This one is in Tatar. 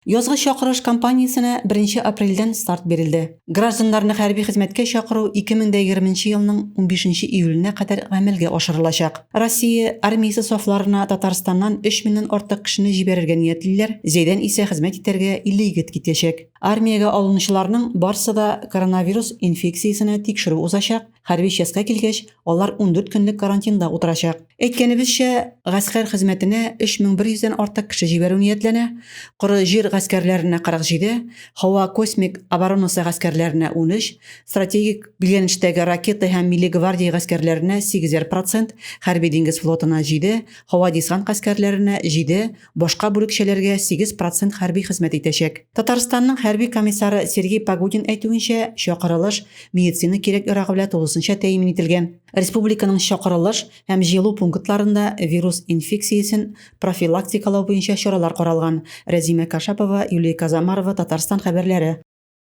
Язгы чакырыш кампаниясенә беренче апрельдән старт бирелде. Гражданнарны хәрби хезмәткә чакыру 2020 нче елның унбишенче июленә кадәр гамәлгә ашырылачак. Россия армиясе сафларына Татарстаннан өч меңнән артык кешене җибәрергә ниятлиләр, Зәйдән исә хезмәт итәргә 50 егет китәчәк. Армиягә алынучыларның барсы да коронавирус инфекциясенә тикшерү узачак, Хәрби частька килгәч, алар 14 көнлек карантинда утырачак. Әйткәнебезчә, гаскәр хезмәтенә 3100 дән артык кеше җибәрү ниятләнә, коры җир гаскәрләренә 47, һава-космик оборонасы гаскәрләренә 13, стратегик билгеләнештәге ракета һәм милли гвардия гаскәрләренә сигезәр процент, хәрби-диңгез флотына җиде, һава-десант гаскәрләренә җиде, башка бүлекчәләргә 8 процент хәрби хезмәт итәчәк. Татарстанның хәрби комиссары Сергей Погодин әйтүенчә, чакырылыш медицина кирәк-ярагы белән тулысынча тәэмин ителгән. Республиканың чакырылыш һәм җыелу пунктларында вирус инфекциясен профилактикалау буенча чаралар каралган. Рәзимә Кашапова, Юлия Казамарова, Татарстан хәбәрләре.